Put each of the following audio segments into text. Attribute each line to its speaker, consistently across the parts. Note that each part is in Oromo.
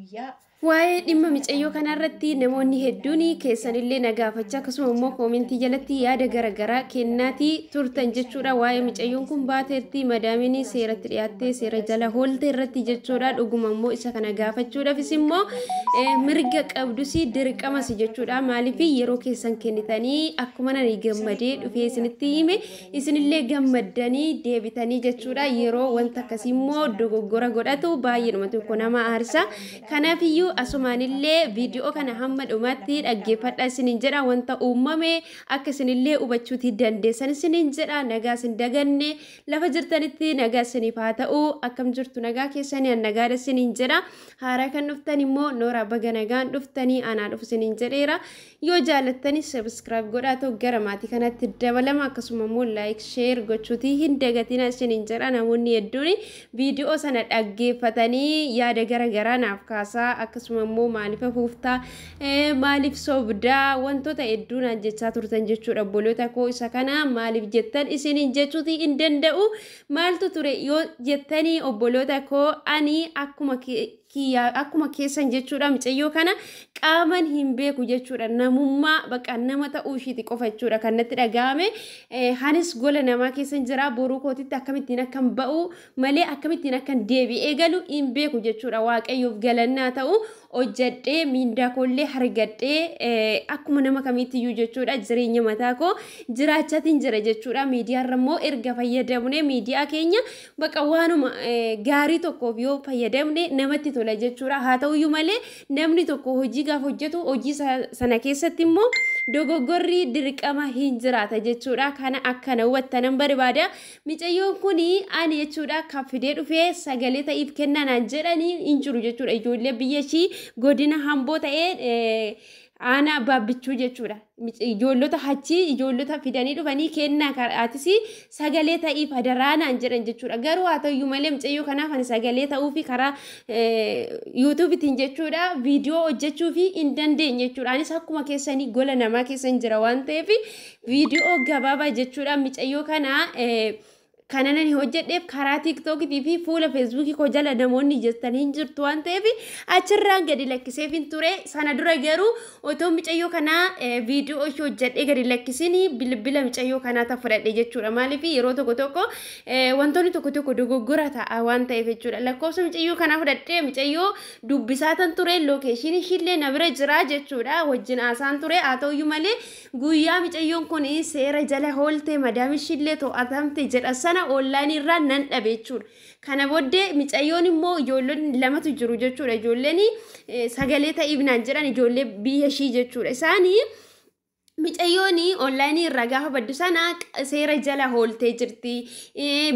Speaker 1: Guyyaa
Speaker 2: Waa'ee dhimma micayyoo kanarratti namoonni hedduun keessanillee na gaafachaa, akkasuma immoo koomentii jalatti yaada garaagaraa kennaatii turtan jechuudha. Waa'ee micayyoon kun baateetti, madaamiin seeratti dhiyaattee seera jala hoolte irratti jechuudha. Dhuguma immoo isa kana gaafachuudhaafis immoo mirga qabdus dirqamas jechuudha. Maaliif yeroo keessan kennitanii akkuma nani gammadee dhufee isinitti hime isinillee gammaddanii deebitanii jechuudha. Yeroo wanta akkasii immoo dogoggora godhatu baay'eedhuma tokko nama aarsa. Kanaafiyyuu asumaanillee viidiyoo kana hamma dhumaatti dhaggeeffadha isiniin jedha. Wanta uumame akka isinillee hubachuuti dandeessan isiniin jedha. Nagaa isin daganne, lafa jirtanitti nagaa isiniif haa ta'u. Akkam jirtu? Nagaa keessanii? An nagaadha isiniin jedha. Haaraa kan dhuftan immoo noora, baga nagaan dhuftanii, anaa dhufu isiniin jedheera. Yoo jaalattani subscribe godhaa ta'u gara maatii kanatti dabalama, akkasuma immoo like, share gochuutii hin dagatina isiniin jedha. Namoonni hedduun viidiyoo sana dhaggeeffatanii yaada gara garaa naaf kaasaa, akkasuma immoo maaliif afuuftaa, maaliif sobdaa, wantoota hedduu naan jechaa turtan jechuudha. Obboloota koo, isa kana maaliif jettan isiniin jechuutii hin danda'u. Maaltu ture yoo jettanii, obboloota koo, ani akkuma kiyyaa akkuma keessan jechuudha, micayyoo kana qaaman hin beeku jechuudha. Namummaa baqa nama ta'uu ishiiti qofa jechuudha kan natti dhaga'ame. Hanis gola namaa keessan jira, boruu kootitti akkamittiin akkan ba'u malee akkamittiin akkan deebi'ee galu hin beeku jechuudha. Waaqayyoof galannaa ta'u, hojjedhee miindaa koollee argadhee akkuma nama kamiitti jechuudha jireenya mataa koo jiraachatiin jira jechuudha. Miidiyaarra immoo erga fayyadamne, miidiyaa keenya baqa waanuma gaarii tokkoof yoo fayyadamne namatti tola jechuudha. Haa ta'uyyuu malee namni tokko hojii gaafa hojjetu hojii sana keessatti immoo dogoggorri dirqama hin jiraata jechuudha. Kana akkana hubattanan barbaada. Micayyoon kun ani jechuudha kan fidee dhufee sagalee ta'iif kennanaan jedhanii hin jiru jechuudha. Ijoollee biyya ishii godina Hamboo ta'ee aanaa Baabbichuu jechuudha. Ijoollota achii ijoollota fidanii dhufanii kennaa atis sagalee ta'iif hadaraanaan jedhan jechuudha. Garuu haa ta'uyyuu malee mucayyoo kanaaf ani sagalee ta'uu fi karaa yuutuubitiin jechuudha viidiyoo hojjechuu fi hin dandeenye jechuudha. Anis akkuma keessanii gola namaa keessan jira waan ta'eef viidiyoo gabaabaa jechuudha mucayyoo kana kana nani hojjedheef karaa tiiktookitii fi fuula feesbuukii koo jala namoonni jirtan hin jirtu waan ta'eef achirraan gadi lakkiseef hin ture. Sana dura garuu otoo mucayyoo kanaa viidiyoo ishee hojjedhee gadi lakkisiin bilbila mucayyoo kanaa ta fudhadhe jechuudha. Maaliif yeroo tokko tokko wantoonni tokko tokko dogoggora ta'a waan ta'eef jechuudha. Lakkoofsa mucayyoo kanaa fudhadhee mucayyoo dubbisaa tan ture, lookeeshinii ishiillee na bira jira jechuudha. Wajjin haasaan ture. Haa ta'uyyuu malee guyyaa mucayyoon kun seera jala hoolte, madaam ishiillee to'atamte jedha sana onlaayinii irraa nan dhabe jechuudha. Kana booddee mucayyoon immoo ijoollonni lamatu jiru jechuudha. Ijoolleen sagalee ta'iif naan jedhan ijoollee biyya ishii jechuudha. Isaanii micayyoon onlaayinii irraa gaafa baddu sana seera jala hooltee jirti.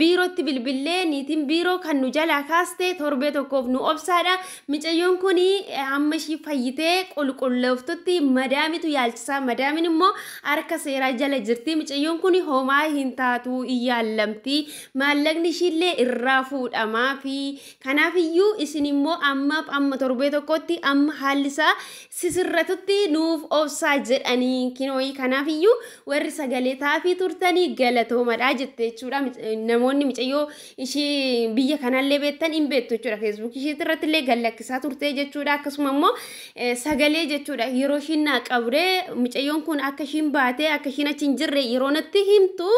Speaker 2: Biirootti bilbillee niitiin biiroo kan nu jalaa kaaste torbee tokkoof nu obsaadha. Micayyoon kun hamma ishii fayyitee qulqullooftutti madaamitu yaalchisaa. Madaamin immoo harka seeraa jala jirti. Micayyoon kun homaa hin taatu, hin yaallamti. Maallaqni ishiillee irraa fuudhamaa fi kanaafiyyuu isin immoo ammaaf amma torbee tokkotti amma haalli isaa sisirratutti nuuf obsaa jedhanii kinooyi, kanaafiyyuu warri sagalee taafii turtanii galatoomadha jette jechuudha. Namoonni mucayyoo ishii biyya kanallee beektan hin beektu jechuudha. Feesbuuk ishii irratti illee gallakkisaa turte jechuudha. Akkasuma immoo sagalee jechuudha yeroo ishiin naa qabdee mucayyoon kun akka ishiin baatee akka ishiin achi hin jirre yeroo natti himtu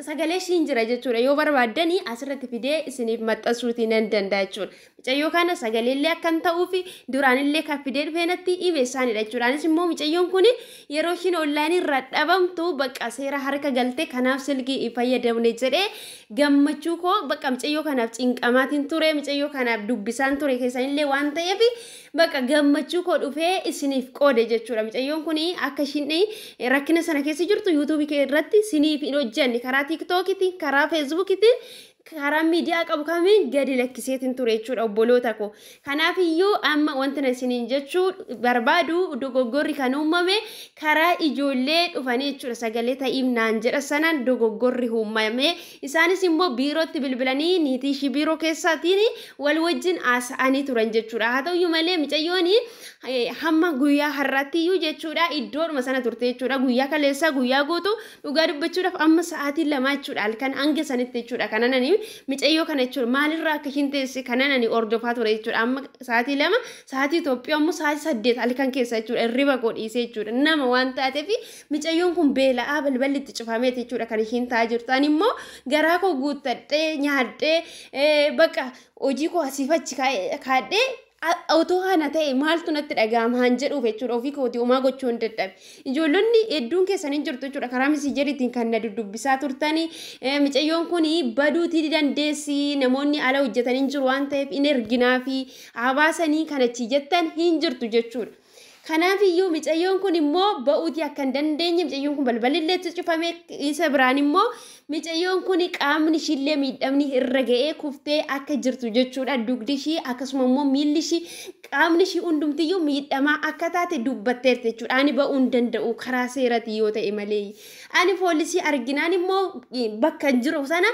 Speaker 2: sagalee ishiin jira jechuudha. Yoo barbaaddanii asirratti fidee isiniif maxxansuutii nan danda'a jechuudha. Mucayyoo kana sagaleellee akkan ta'uufi duraanillee kan fidee dhufee natti hime isaanidha jechuudha. Anis immoo mucayyoon kun yeroo ishiin onlaayinii irraa dhabamtu bakka seera harka galte, kanaaf silkii hin fayyadamne jedhee gammachuu koo bakka mucayyoo kanaaf cinqamaatiin ture, mucayyoo kanaaf dubbisaan ture keessanillee waan ta'eef bakka gammachuu koo dhufee isiniif qoode jechuudha. Mucayyoon kun akka ishiin rakkina sana keessa jirtu yuutuubii irratti isiniif hin hojjenne, karaa tiiktookitiin, karaa feesbuukitiin, karaa miidiyaa qabu kamiin gadi lakkiseetiin ture jechuudha, obboloota koo. Kanaaf iyyuu amma wanti na isiniin jechuu barbaadu dogoggorri kan uumame karaa ijoollee dhufanii jechuudha sagalee ta'iif naan jedha sanaan dogoggorri uumame. Isaanis immoo biirootti bilbilanii niitii ishii biiroo keessaatiin wal wajjin haasa'anii turan jechuudha. Haa ta'uyyuu malee mucayyoon hamma guyyaa har'aatti iyyuu jechuudha iddoodhuma sana turte jechuudha. Guyyaa kaleessaa guyyaa guutuu, dhugaa dubbachuudhaaf amma sa'aatii 2 jechuudha, halkan hanga sanitti jechuudha. Kana nani Micayyoo kana jechuudha maalirraa akka ishiin teesse kanan ani hordofaa ture jechuudha. Amma sa'aatii 2, sa'aatii Itoophiyaa immoo sa'aatii 8 halkan keessa jechuudha, hirriba koo dhiisee jechuudha. Nama waan taateef micayyoon kun beela'aa balballi itti cufameeti jechuudha kan ishiin taa'aa jirtu. Ani immoo garaa koo guuttadhee nyaadhee, bakka hojii koo asiif achi kaadhee, otoo kana ta'e maaltu natti dhaga'ama han jedhuuf jechuudha, ofii kootii homaa gochuu hin dadhabe. Ijoollonni hedduun keessan hin jirtu jechuudha karaa misijeriitiin kan na dubbissaa turtanii, micayyoon kun baduutii dandeessi, namoonni ala hojjetan hin jiru waan ta'eef hin erginaa fi hawaasanii kanachi jettan hin jirtu jechuudha. Kanaaf iyyuu micayyoon kun immoo ba'uutii akka hin dandeenye, micayyoon kun balballi cufame, isa biraan immoo micayyoon kun qaamni ishiillee miidhamni irra ga'ee kuftee akka jirtu jechuudha. Dugdi ishii akkasuma immoo miilli ishii, qaamni ishii hundumtiyyuu miidhamaa akka taate dubbatteerti jechuudha. Ani ba'uu hin danda'u karaa seeratii yoo ta'e malee. Ani poolisii arginaan immoo bakka hin jiru sana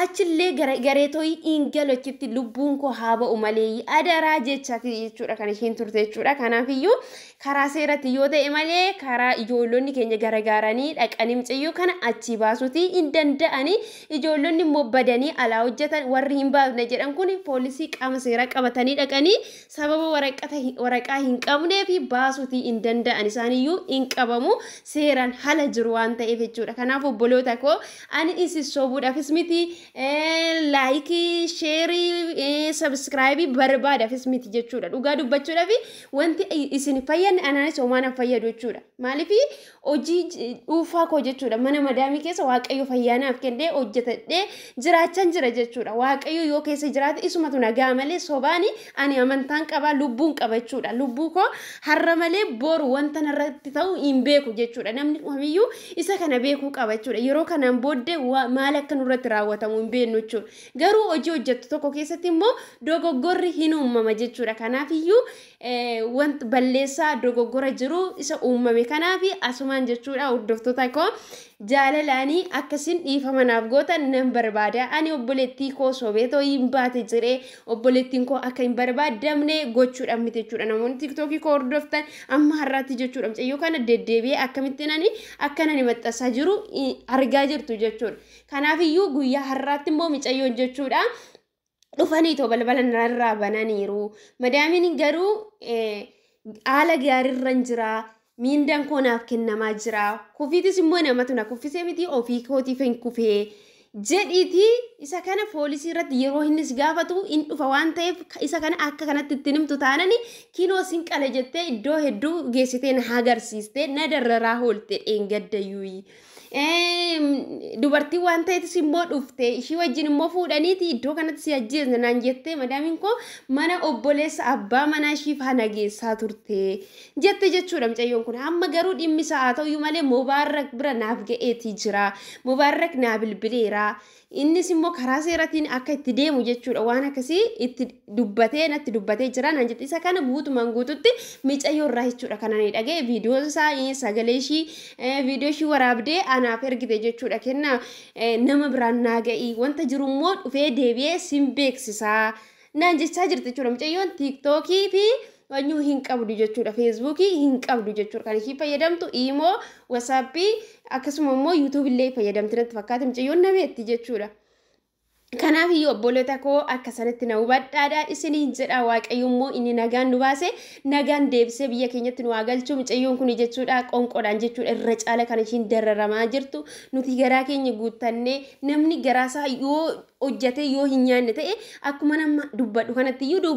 Speaker 2: achillee gareetoo hin galu, achitti lubbuun koo haa ba'u malee adaraa jechaati jechuudha kan ishiin turte jechuudha. Kanaafiyyuu karaa seeratti yoo ta'e malee karaa ijoollonni keenya gargaaranii dhaqanii mucayyoo kana achii baasuutii hin danda'anii. Ijoollonni immoo badanii alaa hojjetan warri hin baafne jedhan kun poolisii qaama seeraa qabatanii dhaqanii sababa waraqaa hin qabnee fi baasuutii hin danda'an, isaaniyyuu hin qabamu seeraan hala jiru waan ta'eef jechuudha. Kanaaf obboloota koo, ani isin sobuudhaafis miti, like, share, subscribe barbaadaafis miti jechuudha. Dhugaa dubbachuudhaaf wanti isin fayyadne anaanis homaa nan fayyadu jechuudha. Maaliif, hojii dhuunfaa koo jechuudha, mana madaamii keessa Waaqayyo fayyaanaaf kennee hojjetadhee jiraachaa jira jechuudha. Waaqayyo yoo keessa jiraate isumatu nagaa malee sobaani ani amantaan qabaa, lubbuun qaba jechuudha. Lubbuu koo har'a malee boru wanta narratti ta'u hin beeku jechuudha. Namni kamiyyuu isa kana beekuu qaba jechuudha. Yeroo kanaan booddee maal akka nurratti raawwatamu hin beeknu jechuudha. Garuu hojii hojjettu tokko keessatti immoo dogoggorri hin uumama jechuudha. Kanaafiyyuu wanti balleessaa dogoggora jiru isa uumame kanaaf asumaan jechuudha, hordoftoota koo, jaalalaanii akkasin dhiifama naaf gootan nan barbaada. Ani obboleettii koo sobeetoo hin baate jedhee obboleettiin koo akka hin barbaadamne gochuudhaan miti jechuudha. Namoonni TikTokii koo hordoftan amma har'aatti jechuudha, mucayyoo kana deddeebi'ee akkamittiin ani akka nani maxxansaa jiru argaa jirtu jechuudha. Kanaafiyyuu guyyaa har'aatti immoo mucayyoon jechuudha dhufanii too balbala narraa bananiiru. Madaamiin garuu haala gaariirra hin jiraa. Miindaan koo naaf kennamaa jira. Kufiitis immoo namatu na kuffisee miti, ofii kootiif hin kufee jedhiiti, isa kana poolisii irratti yeroo innis gaafatu in dhufa waan ta'eef, isa kana akka kanatti ittiin himtu taanani kinoo sin qala jettee iddoo hedduu geessitee na agarsiiste, na darraraa oolte dheengaddayyuu. Dubartii waan ta'eetis immoo dhufte, ishii wajjin immoo fuudhaniiti iddoo kanatti si ajjeesna naan jettee, madaamiin koo mana obboleessa abbaa manaa ishii faana geessaa turte jette jechuudha mucayyoon kun. Amma garuu dhimmi isaa haa ta'uyyuu malee Mubaarrak bira naaf ga'eetii jira. Mubaarrak naa bilbileera. Innis immoo karaa seeratiin akka itti deemu jechuudha waan akkasii itti dubbatee natti dubbatee jira naan jette. Isa kana guutumaan guututti mucayyoo irraa jechuudha kana ni dhaga'e. Viidiyoo isaa, sagalee ishii, viidiyoo ishii waraabdee anaaf ergite jechuudha. Kennaa nama biraan naa ga'ii, wanta jiru immoo dhufee deebi'ee sin beeksisaa naan jechaa jirti jechuudha. Mucayyoon TikTokii fi wanyuu hin qabdu jechuudha, Facebookii hin qabdu jechuudha. Kan ishii fayyadamtu Imo, WhatsAppii, akkasuma immoo YouTube illee fayyadamti natti fakkaata, mucayyoon nameetti jechuudha. Kanaaf iyyuu obboloota koo, akka sanatti na hubadhaadha isiniin jedha. Waaqayyo immoo inni nagaan nu baase nagaan deebisee biyya keenyatti nu haa galchu. Mucayyoon kun jechuudha qonqodhaan jechuudha irra caala kan ishiin dararamaa jirtu. Nuti garaa keenya guuttannee, namni garaasaa yoo hojjatee yoo hin nyaanne ta'e, akkuma nama dubbadhu kanatti iyyuu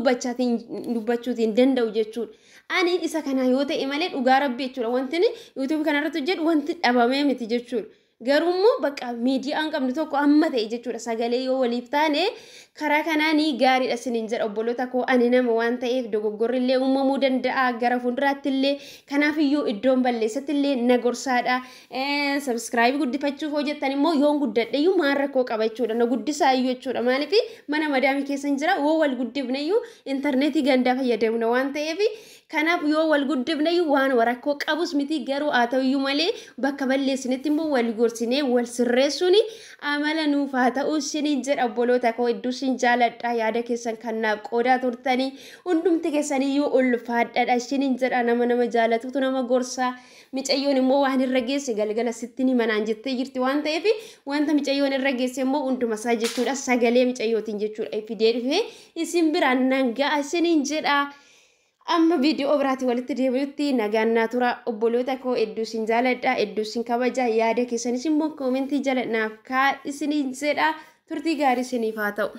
Speaker 2: dubbachuutiin danda'u jechuudha. Ani isa kana yoo ta'e malee, dhugaa Rabbi jechuudha, wanti YouTubeii kanarratti hojjedhu wanti dhabamee miti jechuudha. Garuu immoo bakka miidiyaan qabnu tokko amma ta'e jechuudha, sagalee yoo waliif taane karaa kanaanii gaariidha isiniin jedha obboloota koo. Ani nama waan ta'eef dogoggorri illee uumamuu danda'a gara fuulduraatti illee. Kanaaf iyyuu iddoon balleessatti illee na gorsaadha. Subscribe guddifachuuf hojjettan immoo yoon guddadhe iyyuu maal rakkoo qaba jechuudha, na guddisaa iyyuu jechuudha. Maaliif, mana madaamii keessa hin jira, yoo wal guddifne iyyuu intarneetii gandaa fayyadamna waan ta'eef. Kanaaf yoo wal guddifne waan rakkoo qabus miti, garuu haa ta'uyyuu malee bakka balleessinetti immoo wal gorsinee wal sirreessuun amala nuuf haa ta'u isiniin jedha. Obboloota koo, hedduu isin jaaladha. Yaada keessan kan naaf qoodaa turtanii hundumti keessaniyyuu ulfaadhadha isiniin jedha. Nama nama jaalatutu nama gorsaa. Micayyoon immoo waan irra geesse galgala sitti ni manaan jettee jirti waan ta'eef, wanta micayyoon irra geesse immoo hunduma isaa jechuudha, sagalee micayyootiin jechuudha, fidee dhufee isin biraan nan ga'a isiniin jedha. Amma viidiyoo biraatii walitti deebi'utti nagaan naa tura. Obboloota koo, hedduu isin jaaladha, hedduu isin kabaja. Yaada keessanis immoo koomentii jala naaf kaa isiniin jedha. Turtii gaarii isiniif haa ta'u.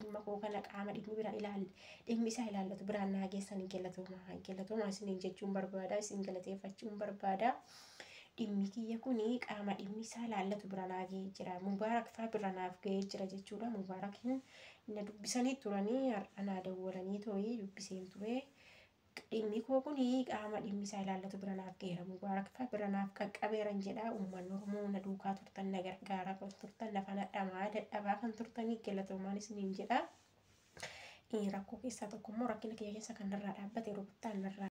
Speaker 1: Dhimma koo kana qaama dhimmi bira ilaalle, dhimmi isaa ilaallatu biraan naa geessan, galatoomaa, galatoomaa isiniin jechuun barbaada, isin galateeffachuun barbaada. Dhimmi kiyya kuni qaama dhimmi isaa ilaallatu bira naa gahee jira. Mubaarak fa'aa bira naaf gahee jira jechuudha. Mubaarakin na dubbisanii turanii, har'a naa dawwalanii tooyi dubbiseen ture. Dhimmi koo kuni qaama dhimmi isaa ilaallatu bira naaf gaheera. Mubaarak fa'aa bira naaf qaqqabeeran jedha. Uummanni Oromoo na duukaa turtan, na gargaaraa kan turtan, lafa na dhamaa dadhabaa kan turtanii galatoomaan isiniin jedha. Rakkoo keessaa tokko immoo rakkina kiyya keessa kan narraa dhaabbate rukuttaan narraa